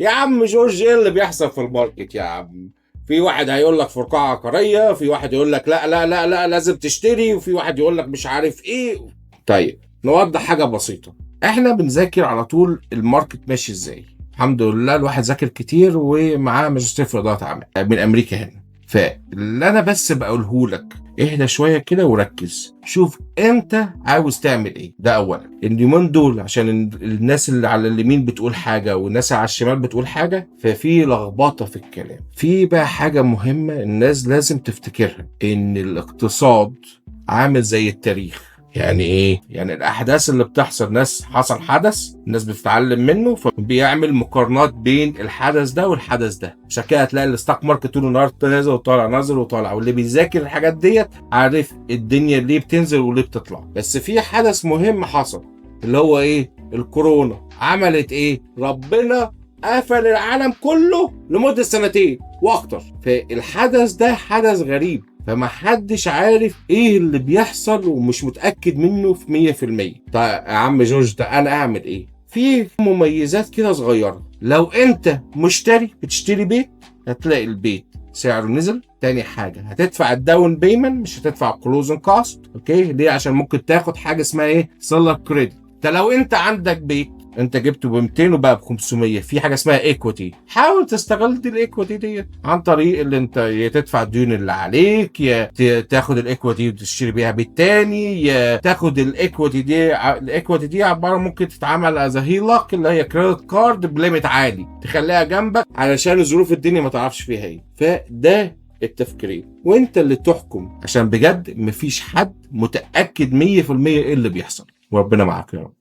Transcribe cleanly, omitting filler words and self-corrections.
يا عم جورج، ايه اللي بيحصل في ال market يا عم؟ في واحد هيقول لك فرقعة عقارية، في واحد يقول لك لا لا لا لا لازم تشتري، وفي واحد يقول لك مش عارف ايه. طيب نوضح حاجة بسيطة، احنا بنذاكر على طول ال market ماشي ازاي. الحمد لله الواحد ذاكر كتير ومعاه ماجستير في إدارة أعمال من أمريكا هنا. فاللي أنا بس بقوله لك، اهدى شوية كده وركز، شوف انت عاوز تعمل ايه. ده اولا. اليومين دول عشان الناس اللي على اليمين بتقول حاجة والناس على الشمال بتقول حاجة، ففي لخبطة في الكلام. في بقى حاجة مهمة الناس لازم تفتكرها، ان الاقتصاد عامل زي التاريخ. يعني ايه؟ يعني الاحداث اللي بتحصل، ناس حصل حدث الناس بتتعلم منه، فبيعمل مقارنات بين الحدث ده والحدث ده. عشان كده هتلاقي ال stock market طول النهار نازل وطالع نازل وطالع، واللي بيذاكر الحاجات ديت عارف الدنيا ليه بتنزل وليه بتطلع. بس في حدث مهم حصل اللي هو ايه؟ الكورونا. عملت ايه؟ ربنا قفل العالم كله لمدة سنتين واكتر. فالحدث ده حدث غريب، فما حدش عارف ايه اللي بيحصل ومش متأكد منه في 100%. طيب يا عم جورج، ده انا اعمل ايه؟ في مميزات كده صغيرة. لو انت مشتري بتشتري بيت، هتلاقي البيت سعره نزل. تاني حاجة، هتدفع ال down payment، مش هتدفع closing cost. okay، ليه؟ عشان ممكن تاخد حاجة اسمها ايه؟ seller credit. ده لو انت عندك بيت انت جبته ب 200 وبقى ب 500، في حاجة اسمها equity. حاول تستغل دي ال equity دي عن طريق اللي انت يا تدفع الديون اللي عليك، يا تاخد ال equity وتشتري بيها بيت تاني، يا تاخد ال equity دي. ال equity دي عبارة ممكن تتعمل as HELOC، اللي هي credit card ب limit عالي، تخليها جنبك علشان ظروف الدنيا ما تعرفش فيها ايه. فده التفكيرين وانت اللي تحكم، عشان بجد مفيش حد متاكد 100% ايه اللي بيحصل. وربنا معاك يا رب.